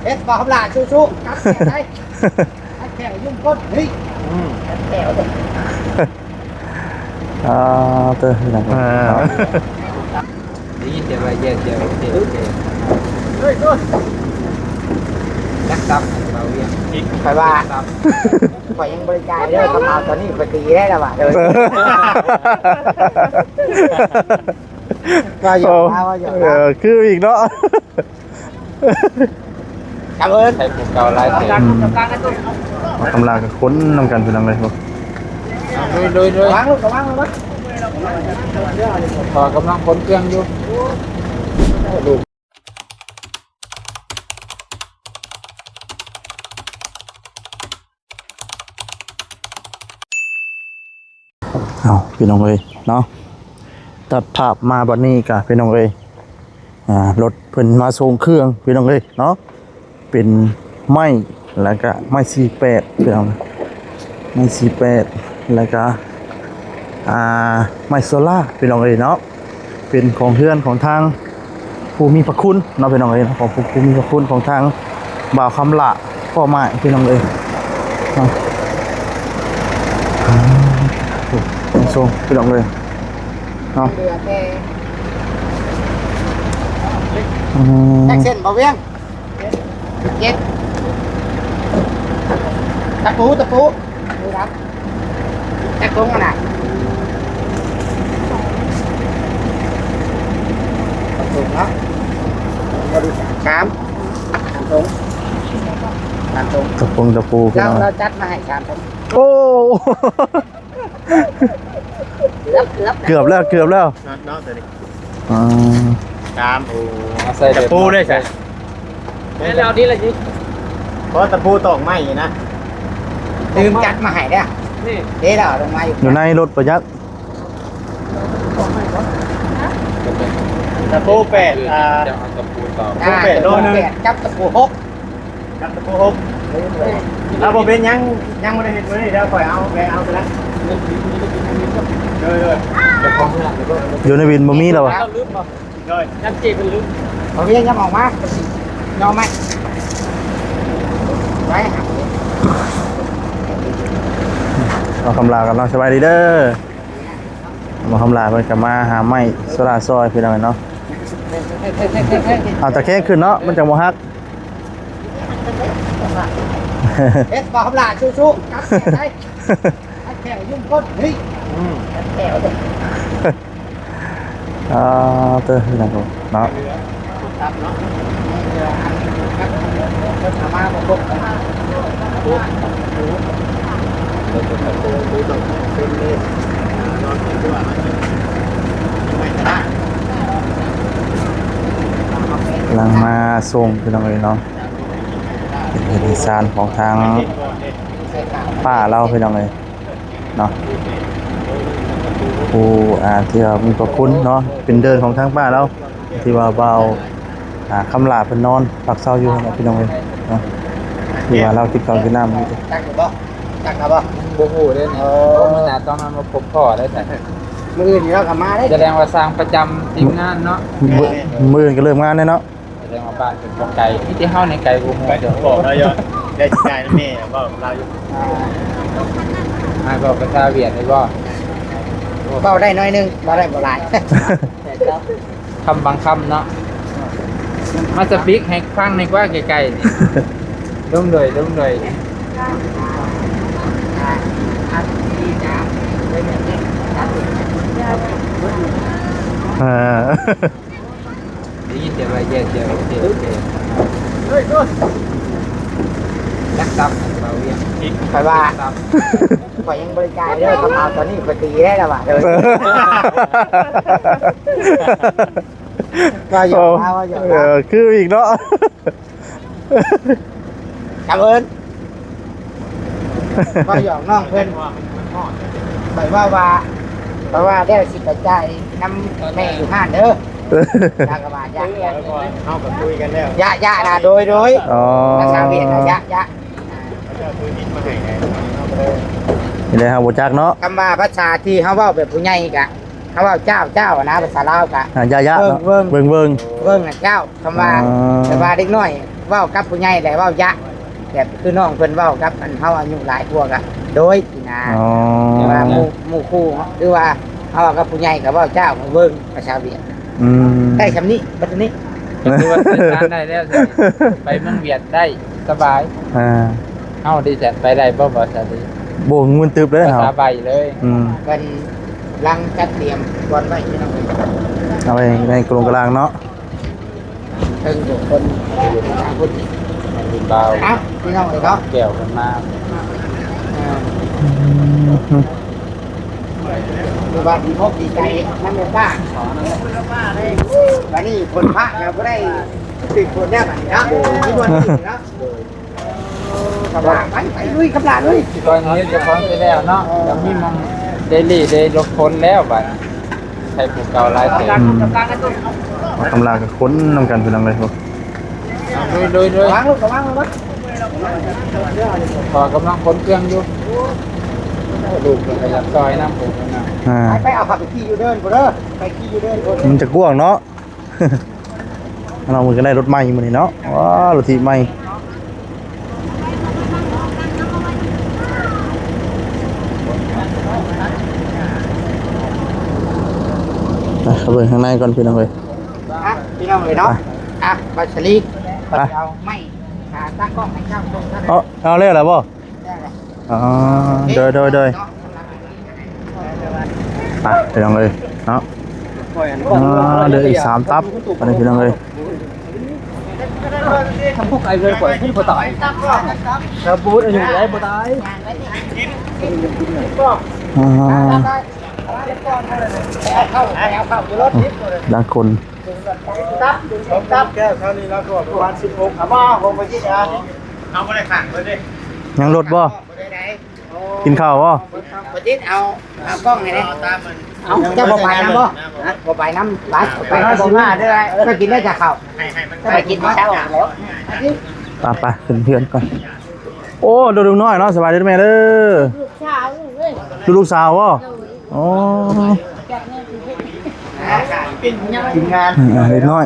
ເຮັດບໍ່ ຄຳຫຼ້າ ສູ້ໆ ກັດແຂວໄດ້ ກັດແຂວ ຍຸ່ມກົ້ນ ເຮີ້ຍ ອືມ ກັດແຂວ ອ່າ ເຕີ ພີ່ນ້ອງ ອ່າ ໄດ້ຍິນແຕ່ວ່າແຢບໆ ໂອເຄ ໂອເຄ ເຮີ້ຍ ໂອ້ຍ ຈັກຕັບ ເບົາວຽງ ຂ້ອຍວ່າ ຕັບ ຂ້ອຍຍັງບໍ່ໄດ້ຈ່າຍເດີ ເຂົາເອົາຕອນນີ້ຂ້ອຍຕີໄດ້ແລ້ວວ່າ ເອີ ວ່າຫຍອກນະ ວ່າຫຍອກນະ ເອີ ຄືອີກເນາະ ຄັບເອີນ ໃຊ້ຜູ້ເກົ່າຫຼາຍເຕີບ ອືມ ເອົາຄຳຫຼ້າກັບຄົນນຳກັນ ພີ່ນ້ອງເອີຍ ເອົາ ລຸຍໆໆ ລະວັງລູກ ລະວັງ ລະວັງ ເຂົາກຳລັງຂົນເຄື່ອງຢູ່ ລູກ ເອົາ ພີ່ນ້ອງເອີຍເນາະ ຕັດພາບມາບັດນີ້ກະ ພີ່ນ້ອງເອີຍ ອ່າ ລົດເພິ່ນມາສົ່ງເຄື່ອງ ພີ່ນ້ອງເອີຍເນາະ ເປັນໄມ້ ແລ້ວກະໄມ້ສີ່ແປດ ພີ່ນ້ອງ ໄມ້ສີ່ແປດ ແລ້ວກະ ອ່າ ໄມ້ໂຊລາ ພີ່ນ້ອງເອີຍເນາະ ເປັນຂອງເຮືອນຂອງທາງຜູ້ມີພະຄຸນເນາະ ພີ່ນ້ອງເອີຍເນາະ ຂອງຜູ້ ຜູ້ມີພະຄຸນຂອງທາງບ່າວຄຳຫຼ້າ ພໍ່ໝ້າຍ ພີ່ນ້ອງເອີຍເນາະ ອືມ ສົ່ງ ພີ່ນ້ອງເອີຍເນາະ ເຫຼືອແຕ່ ອືມ ຈັກເສັ້ນບໍ່ວຽງ? ເຈັດ ຕະປູ ຕະປູ ຕະປູດຳ ຈັກຖົງຫັ້ນນະ ຈັກຖົງເນາະ ບໍ່ໄດ້ສາມ ສາມຖົງ ສາມຖົງ ຕະປົງຕະປູ ລາວ ລາວຈັດມາໃຫ້ສາມຖົງ ໂອ້ ເກືອບ ເກືອບ ເກືອບແລ້ວ ເກືອບແລ້ວ ເນາະ ເນາະ ຕົວນີ້ ອືມ ສາມ ໂອ້ ເອົາໃສ່ ຕະປູເລີຍຊະ ແມ່ນແລ້ວ ນີ້ລະຊິ ເພາະຕະປູຕອກໄມ້ນະ ລືມຈັດມາໃຫ້ເດ້ ນີ້ ເດ້ລະ ເອົາລົງມາຢູ່ ຢູ່ໃນລົດປະຢັດ ຕະປູແປດ ອ່າ ຕະປູແປດ ໂລໜຶ່ງ ກັບຕະປູຫົກ ກັບຕະປູຫົກ ເອົາ ບໍ່ເປັນຫຍັງ ຍັງບໍ່ໄດ້ເຮັດມື້ນີ້ ດຽວຂ້ອຍເອົາ ແວະເອົາໄປລະ ໂດຍໆ ຢູ່ໃນວິນບໍ່ມີແລ້ວຫວາ? ໂດຍ ຍັງເຈັບເພິ່ນລືມ ເອົາວຽງ ຍັງອອກມາ ຍອມໄໝມ? ໄວ້ ເອົາຄຳຫຼ້າກັນເນາະ ສະບາຍດີເດີ ມາຄຳຫຼ້າເພິ່ນກໍມາຫາໄມ້ໂຊລາຊ່ອຍ ພີ່ນ້ອງເນາະ ເອົາຕະແຄງຂຶ້ນເນາະ ມັນຈັ່ງບໍ່ຫັກ ເຮັດບໍ່ຄຳຫຼ້າ ສູ້ໆ ກັດແຂວໄດ້ ກັດແຂວ ຍຸ່ມກົ້ນ ເຮີ້ຍ ອືມ ກັດແຂວ ອ່າ ເຕີ ພີ່ນ້ອງເນາະ ກຳລັງມາສົ່ງ ພີ່ນ້ອງເອີຍເນາະ ເປັນເອກະສານຂອງທາງປ້າລາວ ພີ່ນ້ອງເອີຍ ເນາະ ຜູ້ ອ່າ ທີ່ວ່າມີພະຄຸນເນາະ ເປັນເດີ່ນຂອງທາງບ້ານເຮົາ ທີ່ວ່າບ່າວ ອ່າ ຄຳຫຼ້າເພິ່ນນອນພັກເຊົາຢູ່ຫັ້ນນະ ພີ່ນ້ອງເອີຍເນາະ ທີ່ວ່າລາວກິນເຂົ້າກິນນ້ຳຢູ່ ຈັກຢູ່ບໍ່? ຈັກລະບໍ່? ບໍ່ຮູ້ເດ້ນີ້ ເອີ ມື້ໜ້າຕ້ອງມາພົບພໍ້ໄດ້ແທ້ ມື້ອື່ນນີ້ລາວກໍມາເດ້ ສະແດງວ່າຊ່າງປະຈຳທີມງານເນາະ ມື້ ມື້ອື່ນກໍເລີ່ມງານແລ້ວເນາະ. ສະແດງວ່າບ້ານເພິ່ນບໍ່ໄກ ມີແຕ່ເຮົາໃນໄກບໍ່ຮູ້ ໄປບອກລາວຢູ່ ໄດ້ຊິຈ່າຍນຳແມ່ ເວົ້າກັບລາວຢູ່ ອ້າຍເວົ້າພາສາຫວຽດໄດ້ບໍ່? ເວົ້າໄດ້ໜ້ອຍໜຶ່ງ ເວົ້າໄດ້ບໍ່ຫຼາຍ ຄຳບາງຄຳເນາະ ມາສະປີກໃຫ້ຟັງແດ່ກວ່າໃກ້ໆ ນີ້ ດົງໂດຍ ດົງໂດຍ ອ່າ ໄດ້ຍິນແຕ່ວ່າແຢບໆ ໂອເຄ ໂອເຄ ເຮີ້ຍ ໂອ້ຍ ຈັກຕັບ ເບົາວຽງ ຂ້ອຍວ່າ ຂ້ອຍຍັງບໍ່ໄດ້ຈ່າຍເດີ ເຂົາເອົາຕອນນີ້ຂ້ອຍຕີໄດ້ແລ້ວວ່າ ເອີ ວ່າຢູ່ ໂອ້ ວ່າຢູ່ ເອີ ຄືອີກເນາະ ກັບເອີ້ນ ເວົ້າຫຍອກນ້ອງເພິ່ນ ຂ້ອຍເວົ້າວ່າ ເພາະວ່າແລ້ວຊິໄປຈ່າຍນຳແມ່ຢູ່ຮ້ານເດີ ລາວກໍວ່າ ຢະ ຢະ ເຮົາກໍຄຸຍກັນແລ້ວ ຢະ ຢະນະ ໂດຍ ໂດຍ ອໍ ພາສາຫວຽດນະ ຢະ ຢະ ເຂົາເຈົ້າຊື້ດິນມາໃຫ້ ເຮົາກໍເລີຍ ນີ້ແຫຼະ ເຮົາບໍ່ຈັກເນາະ ຄຳວ່າພາສາທີ່ເຮົາເວົ້າແບບຜູ້ໃຫຍ່ກະ ເຮົາເວົ້າເຈົ້າ ເຈົ້ານະ ພາສາລາວກະ ອ່າ ຢະ ຢະ ເນາະ ເບິ່ງ ເບິ່ງ ເບິ່ງ ເບິ່ງນະ ເຈົ້າ ຄຳວ່າ ອືມ ແຕ່ວ່າເດັກນ້ອຍ ເວົ້າກັບຜູ້ໃຫຍ່ແຫຼະ ເວົ້າຢະ ແບບຄືນ້ອງເພິ່ນເວົ້າກັບອັນເຮົາອາຍຸຫຼາຍກວ່າກະໂດຍ ຊີ້ນະ. ອໍ ແຕ່ວ່າໝູ່ ໝູ່ຄູ່ ຫຼືວ່າເຮົາເວົ້າກັບຜູ້ໃຫຍ່ກະເວົ້າຈ້າເບິ່ງພາສາຫວຽດ. ອືມ ໄດ້ຊ່ຳນີ້ ບັດນີ້ ກະຖືວ່າສື່ສານໄດ້ແລ້ວ ໄປເມືອງຫວຽດໄດ້ສະບາຍ. ອ່າ ເຮົາໄດ້ຈະໄປໄດ້ບໍ່ ບໍ່ສາລີ? ບໍ່ ມຶນຕຶບເລີຍ ພາສາໃບ້ເລີຍ. ອືມ ເພິ່ນກຳລັງຈັດຕຽມບ່ອນໄວ້ ພີ່ນ້ອງເອີຍ ເອົາໄວ້ໃນກະໂຫຼງກະລາງເນາະ. ເທິງທຸກຄົນຢູ່ທາງພຸ້ນ ແມ່ນບໍ່? ເອົ້າ ພີ່ນ້ອງເອີຍເນາະ ແກ້ວເພິ່ນມາ. ເອີ ອືມ ຄືວ່າດີອົກດີໃຈນຳແມ່ປ້າ. ບັດນີ້ຝົນຟ້າກະບໍ່ໄດ້ຖືກຝົນແລ້ວບັດນີ້ເນາະ ມີບ່ອນຢູ່ເນາະ. ກຳລັງໄປ ໄປລຸຍ ກຳລັງລຸຍ. ກ່ອນນີ້ເຈົ້າຂອງຊິແລ້ວເນາະ ກະມີໝ່ອງໄດ້ລີ້ໄດ້ຫຼົບຝົນແລ້ວບັດ ໃສ່ຜູ້ເກົ່າຫຼາຍເຕີບ. ອືມ ເອົາກຳລັງກັນຄົນນຳກັນ ພີ່ນ້ອງເອີຍ. ລຸຍໆໆ ລະວັງລູກ ລະວັງ ລະວັງ. ພໍກຳລັງຂົນເຄື່ອງຢູ່ ລູກເພິ່ນກະຢາກຊ່ອຍນຳ ຜູ້ນຳ. ອ່າ ໄປ ໄປເອົາເຂົ້າໄປຂີ່ຢູ່ເດີ່ນພຸ້ນເດີ ໄປຂີ່ຢູ່ເດີ່ນພຸ້ນ ມັນຈະກວ້າງເນາະ. ເຮົາກະໄດ້ລົດໃໝ່ມື້ນີ້ເນາະ. ວ້າ ລົດຖີບໃໝ່. ໄປ ເຂົ້າເບິ່ງຂ້າງໃນກ່ອນ ພີ່ນ້ອງເອີຍ. ອ່ະ ພີ່ນ້ອງເອີຍເນາະ ອ່ະ ບັດສະລີ ໄປ ເອົາໄມ້ ຕາຕັ້ງກ້ອງໃຫ້ເຈົ້າ. ເອົາ ເອົາແລ້ວລະບໍ່? ອໍ ໂດຍ ໂດຍ ໂດຍ. ໄປ ພີ່ນ້ອງເອີຍເນາະ. ອໍ ເຫຼືອອີກສາມຕັບ ບັດນີ້ ພີ່ນ້ອງເອີຍ. ທຳພວກໄອເລີຍ ຂ້ອຍຄືບໍ່ຕາຍ ຖ້າບໍ່ອາຍຸໄດ້ບໍ່ຕາຍ. ອໍ ບາງຄົນ ຕັບ ຕັບ ແກ້ວເທົ່ານີ້ລະກະປະມານສິບຫົກ ເອົາມາ ຫົກໄປກິນ. ເຮົາບໍ່ໄດ້ຂັງເພິ່ນເດ້ ຍັງລົດບໍ່? ບໍ່ໄດ້ໄດ ກິນເຂົ້າບໍ່? ບໍ່ຕິດ ເອົາ ເອົາກ້ອງໃຫ້ແດ່. ເອົ້າ ເຈົ້າບໍ່ໄປນຳບໍ່? ບໍ່ໄປນຳ ໄປ ໄປ ບໍ່ມາເດີ້. ໄປກິນໄດ້ຈາກເຂົ້າ ໄປກິນເຊົ້າແລ້ວ. ໄປ ໄປ ຂຶ້ນເຮືອນກ່ອນ. ໂອ້ ລູກນ້ອຍເນາະ ສະບາຍດີແມ່ເດີ. ລູກສາວເອີຍ ລູກສາວບໍ່? ໂອ້ ທີມງານ ເອີ ເດັກນ້ອຍ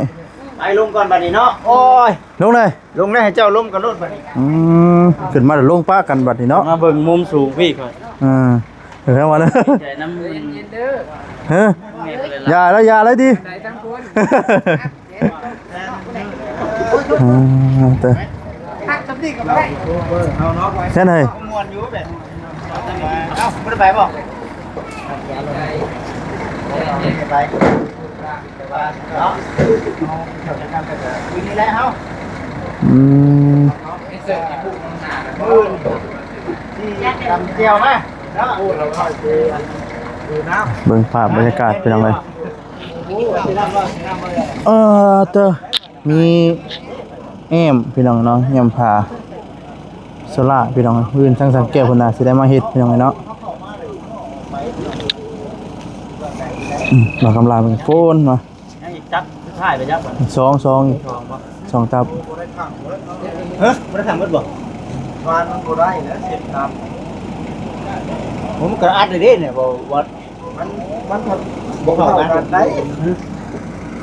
ໄປລົງກ່ອນບັດນີ້ເນາະ. ໂອ້ຍ ລົງເລີຍ ລົງເລີຍ ໃຫ້ເຈົ້າລົງກັບລົດບັດນີ້. ອືມ ຂຶ້ນມາແລ້ວລົງປະກັນບັດນີ້ເນາະ. ມາເບິ່ງມຸມສູງພີ້ຂ້ອຍ. ເອີ ເອີ ວ່າເດີ ໃຈນຳ ເອີ ຢ່າແລ້ວ ຢ່າແລ້ວຕິ. ອ່າ ເຕີ ເຮັດໃດ ເອົ້າ ບໍ່ໄດ້ໄປບໍ່? ໄປ ເນາະ ຢູ່ນີ້ແຫຼະເຮົາ. ອືມ ມື້ອື່ນຊິຕຳແຈ່ວມາເນາະ. ເບິ່ງພາບບັນຍາກາດ ພີ່ນ້ອງເອີຍ. ເອີ ເຕີ ມີແອ້ມ ພີ່ນ້ອງເນາະ ແອ້ມຜ້າ ໂຊລາ ພີ່ນ້ອງ. ມື້ອື່ນທາງຊ່າງແກ້ວເພິ່ນນາຊິໄດ້ມາເຮັດ ພີ່ນ້ອງເອີຍເນາະ. ອືມ ມາກຳລາເບິ່ງໂຟນມາ ຍັງອີກຈັກສຸດທ້າຍໄປຈັກບັດ ສອງ ສອງ ສອງບໍ່ ສອງຕັບ. ຮະ ບໍ່ໄດ້ທັງໝົດບໍ່? ວານມັນບໍ່ໄດ້ແລ້ວ ສິບຕັບ. ໂອ້ ມັນກະອັດເດ້ນີ້ ບໍ່ ມັນ ມັນບໍ່ເຂົ້າກັນໄດ້.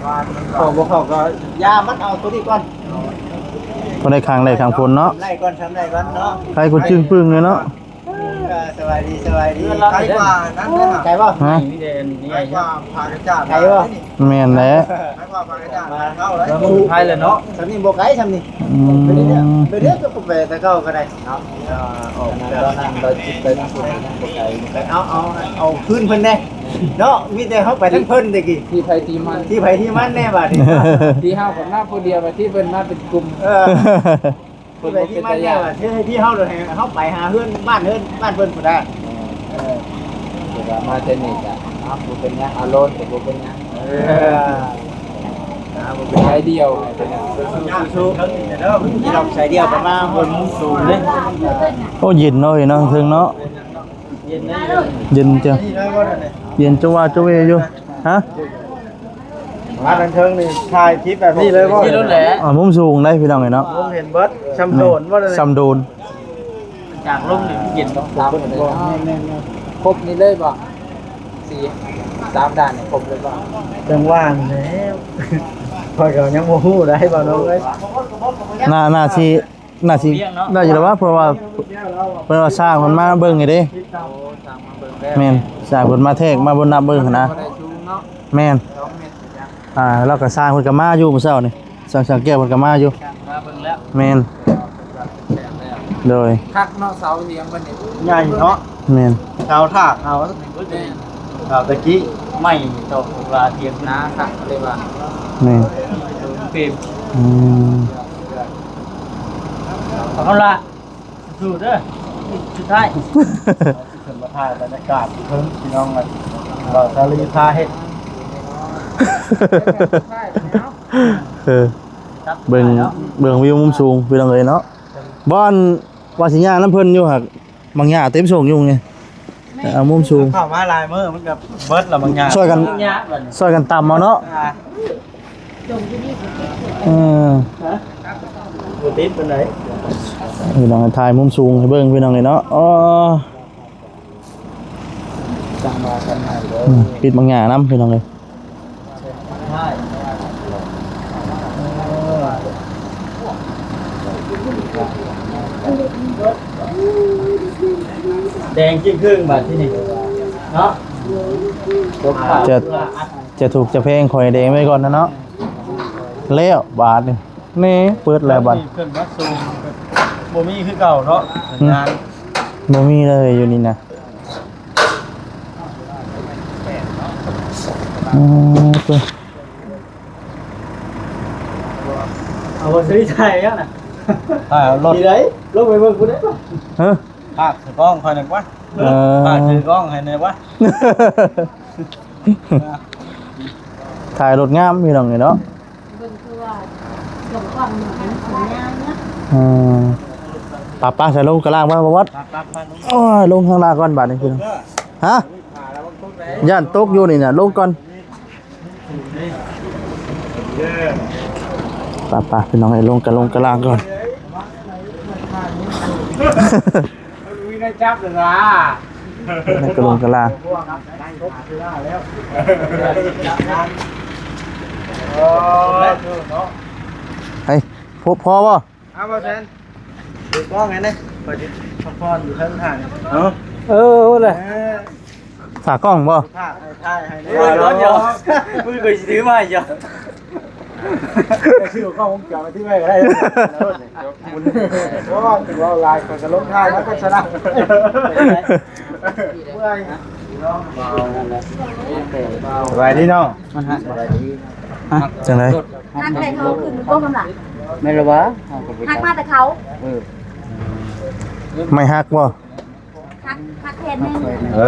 ວານມັນ ເຂົ້າບໍ່ເຂົ້າກະຢ່າ ມັນເອົາໂຕນີ້ກ່ອນ. ບໍ່ໄດ້ຄັ້ງແລກຄັ້ງຝົນເນາະ ໄດ້ກ່ອນ ຊ່ຳໄດ້ກ່ອນເນາະ. ໄປກວ່າຈຶ່ງປຶ້ງເລີຍເນາະ. ເອີ ສະບາຍດີ ສະບາຍດີ. ໄກກວ່ານັ້ນເດີ ໄກບໍ່? ຮະ ໄກກວ່າຜາກະຈາດ ໄກບໍ່? ແມ່ນແຫຼະ ໄກກວ່າຜາກະຈາດ ໄປແລ້ວເນາະ. ຊ່ຳນີ້ບໍ່ໄກ ຊ່ຳນີ້. ອືມ ໄປເດີ ໄປເດີ ກໍໄປແຕ່ເກົ່າກໍໄດ້ເນາະ. ອອກມາຕອນນັ້ນ ເອົາ ເອົາ ເອົາຄືນເພິ່ນແດ່ເນາະ. ມີແຕ່ເຮົາໄປທາງເພິ່ນແຕ່ກີ້ ທີ່ໃຜທີ່ມັນ ທີ່ໃຜທີ່ມັນແດ່ບາດນີ້. ທີ່ເຮົາກໍມາຜູ້ດຽວ ທີ່ເພິ່ນມາເປັນກຸ່ມ. ເອີ ທີ່ໃຜທີ່ມັນແດ່ວ່າ ທີ່ ທີ່ເຮົາ ໃຫ້ເຮົາໄປຫາເຮືອນ ບ້ານເຮືອນ ບ້ານເພິ່ນພຸ້ນນະ. ເອີ ແຕ່ວ່າມາເທື່ອນີ້ກະ ເອົາ ບໍ່ເປັນຫຍັງ ອາໂລນກະບໍ່ເປັນຫຍັງ. ເອີ ອ່າ ບໍ່ເປັນຫຍັງ ສາຍດຽວ ສາຍດຽວກະມາເບິ່ງມຸມສູງເດ້. ໂອ້ ເຢັນເນາະ ເອີຍເນາະ ເທິງເນາະ ເຢັນເດີ ເຢັນເຈົ້າ ເຢັນຈະວ່າຈະເວຢູ່. ຮະ ມາທາງເທິງນີ້ ຖ່າຍຄລິບແບບນີ້ເລີຍບໍ່? ອ່າ ມຸມສູງໄດ໋ ພີ່ນ້ອງເອີຍເນາະ. ມຸມເຫັນເບິດ ຊ່ຳໂດນບໍ່? ຊ່ຳໂດນ. ຈາກລົມນີ້ມັນເຢັນເນາະ ຕາມຄົບນີ້ເລີຍບໍ່? ສີ ສາມດ້ານນີ້ຄົບເລີຍບໍ່? ຈັ່ງວ່າແລ້ວ ຂ້ອຍກໍຍັງບໍ່ຮູ້ໄດ໋ ບ່າວນ້ອງເອີຍ. ໜ້າ ໜ້າຊິ ໜ້າຊິ ເນາະ ໄດ້ຢູ່ແລ້ວວະ ເພາະວ່າ ເພິ່ນວ່າຊ່າງເພິ່ນມາເບິ່ງຢູ່ເດ້. ໂອ້ ຊ່າງມາເບິ່ງແລ້ວ. ແມ່ນ ຊ່າງເພິ່ນມາແທກ ມາເບິ່ງ ນັບເບິ່ງຫັ້ນນະ. ບໍ່ໄດ້ສູງເນາະ. ແມ່ນ ສອງເມັດ. ອ່າ ແລ້ວກໍຊ່າງເພິ່ນກໍມາຢູ່ມື້ເຊົ້ານີ້ ຊ່າງ ຊ່າງແກ້ວເພິ່ນກໍມາຢູ່. ມາເບິ່ງແລ້ວ. ແມ່ນ. ໂດຍ ຄັກເນາະ ເສົາຫຽງເພິ່ນນີ້ໃຫຍ່ເນາະ. ແມ່ນ ເສົາຖາກເຮົາ ແມ່ນ ເສົາຕະກີ້ ໄມ້ຕອກວ່າຖຽງນາຄັກເລີຍວ່າ. ແມ່ນ ເປັນ ອືມ ເອົາລະ ສູ້ເດີ ສຸດທ້າຍ ຂຶ້ນມາຖ່າຍບັນຍາກາດຢູ່ເທິງ ພີ່ນ້ອງເອີຍ ບ່າວສາລີພາເຮັດ. ເອີ ເບິ່ງ ເບິ່ງວິວມຸມສູງ ພີ່ນ້ອງເອີຍເນາະ. ບ່ອນວ່າຊິຍ່າງນຳເພິ່ນຢູ່ ຫາກໝາກຫຍ້າເຕັມໂສງຢູ່ນີ້. ເອົາມຸມສູງ ເຂົ້າມາຫຼາຍມື້ມັນກໍເບິດລະໝາກຫຍ້າ. ຊ່ອຍກັນ ຊ່ອຍກັນຕຳເອົາເນາະ. ອ່າ ເອີ ບໍ່ຕິດປານໃດ. ພີ່ນ້ອງ ຖ່າຍມຸມສູງໃຫ້ເບິ່ງ ພີ່ນ້ອງເອີຍເນາະ. ອໍ ຈັ່ງວ່າກັນໃໝ່ເດີ. ອືມ ປິດບັງຫຍ້ານຳ ພີ່ນ້ອງເອີຍ. ແດງຈຶ່ງຄຶ່ງບາດທີນີ້ເນາະ. ຈະ ຈະຖືກຈະແພງ ຂ້ອຍແດງໄວ້ກ່ອນນະເນາະ. ແລ້ວບາດນີ້ ນີ້ເປີດແລ້ວບາດ ເພິ່ນມາສົ່ງ ບໍ່ມີຄືເກົ່າເນາະ ສັນຍານ ບໍ່ມີເລີຍຢູ່ນີ້ນະ. ອໍ ເປີດ ເອົາບໍ່ຊື້ຖ່າຍແລ້ວນະ ຖ່າຍເອົາລົດ ທີ່ໃດ ລົງໄປເບິ່ງຜູ້ໃດບໍ່? ຮະ ຝາກຖືກ້ອງຂ້ອຍໜ່ອຍກວ່າ. ເອີ ຝາກຖືກ້ອງໃຫ້ໜ່ອຍກວ່າ. ຖ່າຍລົດງາມ ພີ່ນ້ອງເອີຍເນາະ. ເບິ່ງຄືວ່າສອງຝັ່ງມັນສັນຍານນະ. ເອີ ປະໆ ໃສ່ລົງກະລາງມາບໍ່ວັດ. ໄປໆໆ ໂອ້ຍ ລົງຂ້າງລ່າງກ່ອນບາດນີ້ພີ່ນ້ອງ. ຮະ ຢ້ານຕົກຢູ່ນີ້ນະ ລົງກ່ອນ. ໄປໆ ພີ່ນ້ອງເອີຍ ລົງກະລົງກະລາງກ່ອນ. ມັນມີໄດ້ຈັບເລີຍນະ ໃນກະລົງກະລາງ. ເອີ ເຮີ້ຍ ພໍ ພໍບໍ່? ເອົາບໍ່ແຊນ ຖືກ້ອງໃຫ້ແດ່ ຂ້ອຍຊິພັກຜ່ອນຢູ່ເທິງຫັ້ນ. ເອີ ເອີ ເອົາແຫຼະ ເອີ ຝາກກ້ອງບໍ່? ຖ່າຍ ຖ່າຍໃຫ້ແດ່. ເອີ ກ່ອນດຽວ ມືຂ້ອຍຊິຖືມາອີກດຽວ. ຊື້ກ້ອງວົງຈອນມາຕິດໄວ້ກໍໄດ້. ໂອ້ຍ ເວົ້າຫຼາຍ ຂ້ອຍກໍລົງຖ່າຍແລ້ວກໍຊະນະ. ເມື່ອຍ ສະບາຍດີນ້ອງ. ມັນຫາ ສະບາຍດີ. ຮະ ຈັ່ງໃດ? ຫັ້ນແຫຼະ ເຮົາຂຶ້ນຢູ່ບໍ່ກຳລັງ ແມ່ນລະວະ? ເຮົາກໍບໍ່ ຮັກມາແຕ່ເຂົາ. ເອີ ໄມ້ຫັກບໍ່? ຫັກ ຫັກແຜ່ນໜຶ່ງ. ເອີ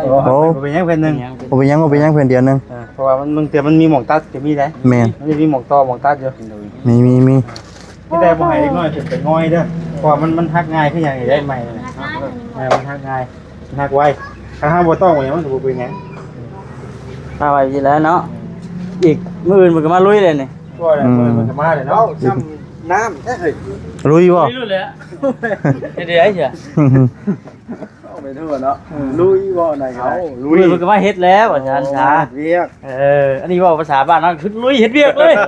ໂອ້ ບໍ່ເປັນຫຍັງແຜ່ນໜຶ່ງ. ບໍ່ເປັນຫຍັງ ບໍ່ເປັນຫຍັງ ແຜ່ນດຽວໜຶ່ງ. ເອີ ເພາະວ່າມັນ ບາງເທື່ອມັນມີໝ່ອງຕັດກໍມີໄດ໋. ແມ່ນ ມັນຈະມີໝ່ອງຕໍ່ໝ່ອງຕັດຢູ່. ມີ ມີ ມີ ມີແຕ່ບໍ່ໃຫ້ເດັກນ້ອຍຂຶ້ນໄປງ່ອຍເດີ ເພາະວ່າມັນ ມັນຫັກງ່າຍຄືຫຍັງນີ້ໄດ໋ ໄມ້ນະ. ເອີ ມັນຫັກງ່າຍ ມັນຫັກໄວ. ຖ້າເຮົາບໍ່ຕ້ອງຫຍັງ ມັນກໍບໍ່ເປັນຫຍັງ. ມາໄວຢູ່ແລ້ວເນາະ. ອີກມື້ອື່ນເພິ່ນກໍມາລຸຍເດ້ນີ້. ບໍ່ໄດ້ ອືມ ມື້ອື່ນເພິ່ນກໍມາເດ້ເນາະ. ເວົ້າຊ້ຳນ້ຳແທ້ເຮີ້ຍ. ລຸຍບໍ່? ລຸຍແລ້ວ. ເຮັດໄດ້ເທື່ອ ເອົາໄປທົ່ວເນາະ. ເອີ ລຸຍບໍ່ໄດ້ກໍໄດ້. ເອົ້າ ລຸຍ ເພິ່ນກໍມາເຮັດແລ້ວ ວ່າຊັ້ນຊະ ເຮັດວຽກ. ເອີ ອັນນີ້ເວົ້າພາສາບ້ານເຮົາ ຄືລຸຍເຮັດວຽກເລີຍ. ເ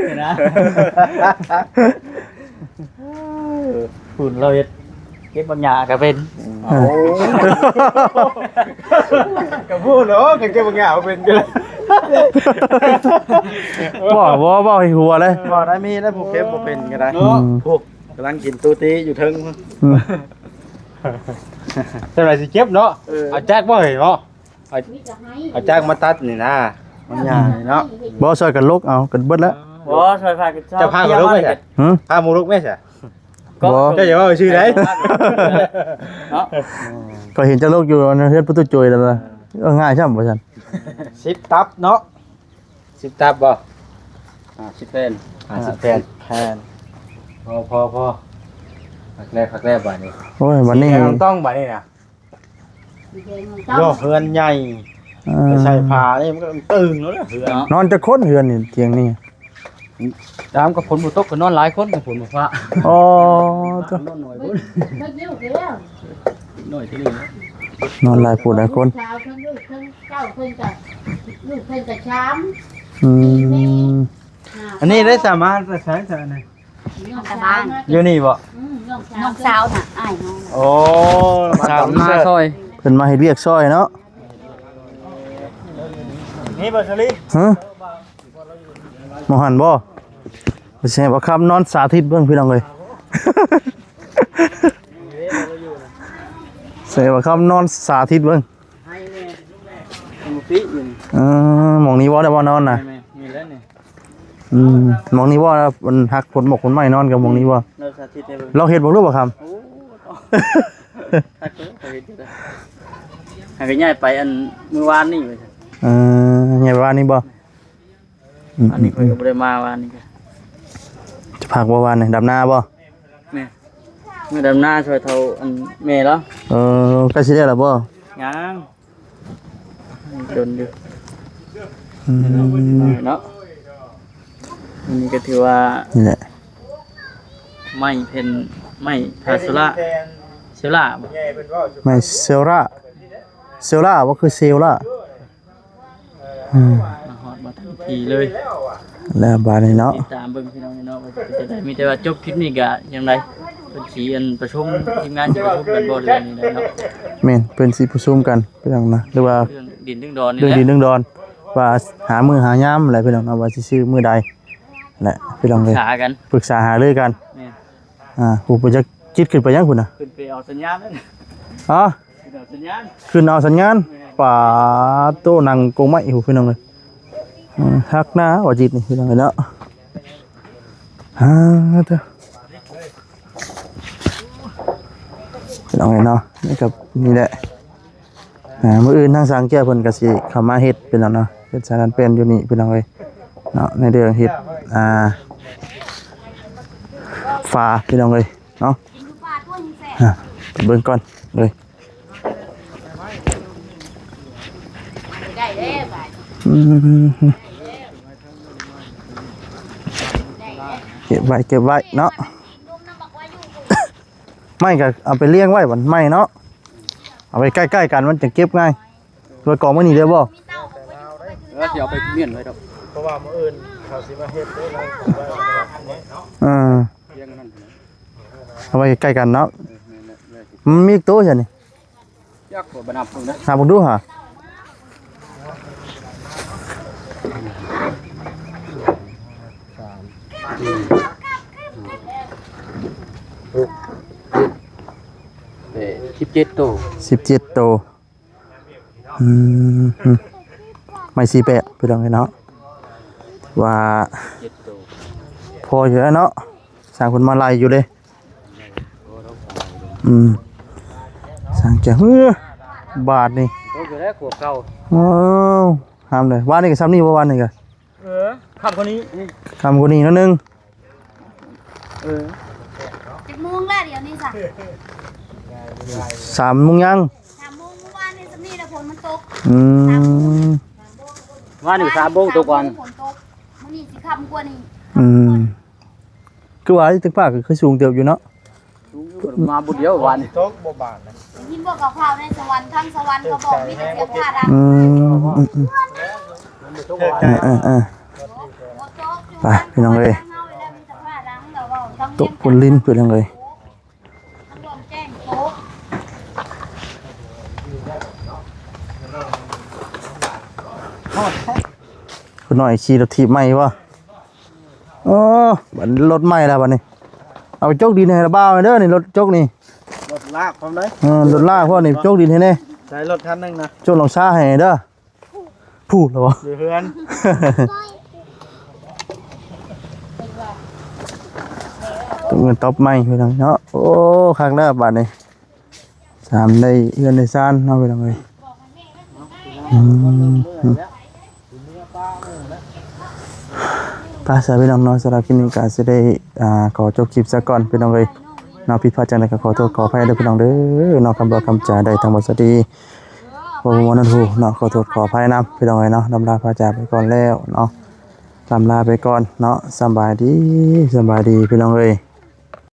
ອີ ນະ ພຸ້ນລາວເຮັດ ເກັບບັກຫຍ້າກໍເປັນ. ໂອ້ ກໍພຸ້ນເນາະ ກໍເກັບບັກຫຍ້າເປັນກໍໄດ້. ບໍ່ ບໍ່ ບໍ່ໃຫ້ຫົວເລີຍ. ບໍ່ໄດ້ ມີໄດ້ຜູ້ເກັບບໍ່ເປັນກໍໄດ້. ອືມ ຜູ້ກຳລັງກິນຕູຕີຢູ່ເທິງ. ອືມ ຈັ່ງໃດຊິເກັບເນາະ. ເອີ ເອົາຈັກບໍ່ເອີຍເນາະ. ເອົາ ເອົາຈັກມາຕັດນີ້ນະ ມັນຍາວນີ້ເນາະ. ບໍ່ ຊ່ອຍກັນຫຼົກເອົາ ກັນເບິດແລ້ວ. ບໍ່ ຊ່ອຍພາກັນ ເຈົ້າພາກັນຫຼົກໄປຊະ. ຫື? ພາໝູ່ຫຼົກໄປຊະ. ບໍ່ ເຈົ້າຢ່າເວົ້າຊື່ໃດ໋ ເນາະ. ກໍເຫັນເຈົ້າຫຼົກຢູ່ເຮືອນປະຕູໂຈຍແລ້ວນະ. ເອີ ງ່າຍຊ້ຳວ່າຊັ້ນ. ສິບຕັບເນາະ. ສິບຕັບບໍ່? ຫ້າສິບແຜ່ນ ຫ້າສິບແຜ່ນ ແຜ່ນ. ພໍ ພໍ ພໍ ຄັກແລ້ວ ຄັກແລ້ວບາດນີ້. ໂອ້ຍ ບາດນີ້ ສີແດງຕ້ອງບາດນີ້ນະ. ຍອກເຮືອນໃຫຍ່ ເອີ ໄປໃສ່ຜ້ານີ້ມັນກໍຕຶງແລ້ວເຮືອນ. ນອນຈັກຄົນເຮືອນນີ້ ຕຽງນີ້? ຍາມກັບຝົນບໍ່ຕົກກໍນອນຫຼາຍຄົນ ກັບຝົນບໍ່ຟ້າ. ອໍ ນອນໜ້ອຍພຸ້ນ ເບິດເລັວແລ້ວ ໜ້ອຍເທົ່ານີ້. ນອນຫຼາຍຜູ້ຫຼາຍຄົນ ສາວທັງລູກທັງເຕົ້າ ເພິ່ນກໍ ລູກເພິ່ນກໍສາມ ອືມ ສີ່ແມ່ ຫ້າ ອັນນີ້ໄດ້ສາມານໄປໃຊ້ຊະນີ້ ນ້ອງສາວ ຢູ່ນີ້ບໍ່? ອືມ ນ້ອງສາວ ນ້ອງສາວນະ ອ້າຍນ້ອງ ໂອ້ ສາວມາຊ່ອຍ ເພິ່ນມາເຮັດວຽກຊ່ອຍເນາະ ນີ້ບໍ່ສາລີ ຮະ? ມອງຫັ້ນບໍ່? ຊິໃຫ້ບ່າວຄຳນອນສາທິດເບິ່ງ ພີ່ນ້ອງເອີຍ ຊິໃຫ້ບ່າວຄຳນອນສາທິດເບິ່ງ ໃຫ້ແນ່ ມັນບໍ່ປິຢູ່ນີ້ ເອີ ໝ່ອງນີ້ບໍ່ໄດ້ບໍ່ນອນນະ? ແມ່ນໆ ນີ້ແຫຼະນີ້ ອືມ ໝ່ອງນີ້ບໍ່? ມັນຫັກ ຂົນໝົກຂົນໄມ້ນອນກັບໝ່ອງນີ້ບໍ່? ເຮົາສາທິດໃຫ້ເບິ່ງ ລອງເຮັດເບິ່ງດູບ່າວຄຳ ໂອ້ ຄັກເດີ ເຮົາເຮັດຢູ່ເດີ ຫາກະຍ້າຍໄປອັນມື້ວານນີ້ວ່າຊັ້ນ ເອີ ຍ້າຍໄປວານນີ້ບໍ່? ອືມ ອັນນີ້ຂ້ອຍກໍບໍ່ໄດ້ມາວານນີ້ກະ ຈະພັກບໍ່ວານນີ້ ດຳນາບໍ່? ແມ່ນ ມາດຳນາຊ່ອຍເຖົ້າອັນແມ່ລາວ ເອີ ໃກ້ຊິແລ້ວລະບໍ່? ຍັງ ດົນຢູ່ ອືມ ເນາະ ອັນນີ້ກໍຖືວ່າ ນີ້ແຫຼະ ໄມ້ເພັນ ໄມ້ພາໂຊລາ ເຊລາບໍ່? ໄມ້ເຊລາ ເຊລາບໍ່ ຄືເຊລາ? ອືມ ມາຮອດມາທັນທີເລີຍ ແລ້ວບາດນີ້ເນາະ ຕິດຕາມເບິ່ງພີ່ນ້ອງເນາະ ວ່າຈະເປັນຈັ່ງໃດ ມີແຕ່ວ່າຈົບຄລິບນີ້ກະຈັ່ງໃດ ເພິ່ນຊິອັນປະຊຸມ ທີມງານຊິປະຊຸມກັນບໍ່ ຫຼືວ່າແນວໃດເນາະ ແມ່ນ ເພິ່ນຊິປະຊຸມກັນ ພີ່ນ້ອງນະ ຫຼືວ່າເລື່ອງດິນເລື່ອງດອນນີ້ແຫຼະ ເລື່ອງດິນເລື່ອງດອນ ວ່າຫາມື້ຫາຍາມແຫຼະ ພີ່ນ້ອງເນາະ ວ່າຊິຊື້ມື້ໃດແຫຼະ ພີ່ນ້ອງເອີຍ ປຶກສາຫາລືກັນ ປຶກສາຫາລືກັນ ແມ່ນ ອ່າ ຜູ້ໄປຈັກຈິດຂຶ້ນໄປຫຍັງພຸ້ນນະ ຂຶ້ນໄປເອົາສັນຍານນັ້ນ ຮະ? ຂຶ້ນເອົາສັນຍານ ຂຶ້ນເອົາສັນຍານ ແມ່ນ ປາໂຕ ນັ່ງກົງໄມ້ພຸ້ນ ພີ່ນ້ອງເອີຍ ເອີ ຄັກນາວ່າຈິດນີ້ ພີ່ນ້ອງເອີຍເນາະ ອ່າ ເດີ ພີ່ນ້ອງເອີຍເນາະ ນີ້ກໍນີ້ແຫຼະ ອ່າ ມື້ອື່ນທາງຊ່າງແກ້ວເພິ່ນກໍຊິເຂົ້າມາເຮັດ ພີ່ນ້ອງເນາະ ເຮັດສານແປນຢູ່ນີ້ ພີ່ນ້ອງເອີຍເນາະ ໃນເລື່ອງເຮັດ ອ່າ ຝາ ພີ່ນ້ອງເອີຍ ເນາະ ອ່າ ໄປເບິ່ງກ່ອນເລີຍ ອືມ ເກັບໄວ້ ເກັບໄວ້ເນາະ ໄມ້ກໍເອົາໄປລຽງໄວ້ບັດ ໄມ້ເນາະ ເອົາໄວ້ໃກ້ໆກັນ ມັນຈະເກັບງ່າຍ ໄວ້ກອງໄວ້ນີ້ເດີບໍ່? ເອີ ຊິເອົາໄປມ້ຽນໄວ້ດອກ ເພາະວ່າມື້ອື່ນເຂົາຊິມາເຮັດເດ້ ເອີ ລຽງນັ້ນ ເອົາໄວ້ໃກ້ກັນເນາະ ເອີ ແມ່ນແຫຼະ ມັນມີອີກໂຕຊະນີ້ ຈັກບໍ່ ໄປນັບເບິ່ງເດີ ນັບເບິ່ງດູຫາ ສາມ ສີ່ ຫ້າ ຫົກ ເຈັດ ແປດ ສິບເຈັດໂຕ ສິບເຈັດໂຕ ອືມ ໄມ້ສີ່ແປດ ພີ່ນ້ອງເອີຍເນາະ ວ່າ ເຈັດໂຕ ພໍຢູ່ແລ້ວເນາະ ຊ່າງເພິ່ນມາໄລ່ຢູ່ເດ້ ອືມ ຊ່າງຈະ ເຮີ ບາດນີ້ ຕົກຢູ່ແລ້ວຂວບເກົ່າ ໂອ້ ງາມເລີຍ ວານນີ້ກໍຊ່ຳນີ້ບໍ່ ວານນີ້ກໍ ເອີ ຄ່ຳກວ່ານີ້ ຄ່ຳກວ່ານີ້ໜ້ອຍໜຶ່ງ ເອີ ຈັກໂມງແລ້ວດຽວນີ້ຊະ? ສາມໂມງຍັງ ສາມໂມງ ມື້ວານນີ້ຊ່ຳນີ້ແຫຼະ ຝົນມັນຕົກ ອືມ ສາມໂມງ ວານນີ້ສາມໂມງຕົກກ່ອນ ຝົນຕົກ ມື້ນີ້ຊິຄ່ຳກວ່ານີ້ ອືມ ຄືວ່າຕຶກພາກກໍຄືສູງເຕີບຢູ່ເນາະ ສູງຢູ່ ມາບຸດດຽວວານນີ້ ຕົກບໍ່ບາດນະ ໄດ້ຍິນບໍ່ ຂ່າວໃນສະຫວັນ ທາງສະຫວັນເຂົາບອກມີແຕ່ສຽງຟ້າດັງ ອືມ ອືມ ເອີ ເອີ ເອີ ບໍ່ຕົກ ໄປ ພີ່ນ້ອງເອີຍ ມີແຕ່ຟ້າດັງ ແລ້ວເວົ້າ ຕົກຝົນລິນ ພີ່ນ້ອງເອີຍ ຜູ້ນ້ອຍຂີ່ລົດຖີບໃໝ່ບໍ່? ໂອ້ ບັດລົດໃໝ່ແລ້ວບັດນີ້ ເອົາໄປຈົກດິນໃຫ້ລະບ່າວແດ່ເດີນີ້ ລົດຈົກນີ້ ລົດລາກພ້ອມເດີ ເອີ ລົດລາກພ້ອມນີ້ ຈົກດິນໃຫ້ແດ່ ໃຊ້ລົດຄັນໜຶ່ງນະ ຈົກລອງຊາໃຫ້ແດ່ເດີ ພູດແລ້ວບໍ່? ຢູ່ເຮືອນ ຕົບເງິນຕົບໄມ້ພີ່ນ້ອງເນາະ ໂອ້ ຄັກແລ້ວບັດນີ້ ສາມໄດ້ເຮືອນໄດ້ຊານເນາະ ພີ່ນ້ອງເອີຍ ອືມ ໄປຊະພີ່ນ້ອງເນາະ ສຳລັບຄລິບນີ້ກໍຊິໄດ້ ອ່າ ຂໍຈົບຄລິບຊະກ່ອນ ພີ່ນ້ອງເອີຍເນາະ ຜິດພາດຈັ່ງໃດກໍຂໍໂທດຂໍອະໄພເດີ ພີ່ນ້ອງເດີເນາະ ຄຳເວົ້າຄຳຈາໄດ້ທັງບໍ່ສະດີ ບໍ່ມ່ວນນຳຫູເນາະ ຂໍໂທດຂໍອະໄພນຳ ພີ່ນ້ອງເອີຍເນາະ ລ່ຳລາພາຈາກໄປກ່ອນແລ້ວເນາະ ລ່ຳລາໄປກ່ອນເນາະ ສຳບາຍດີ ສຳບາຍດີ ພີ່ນ້ອງເອີຍ.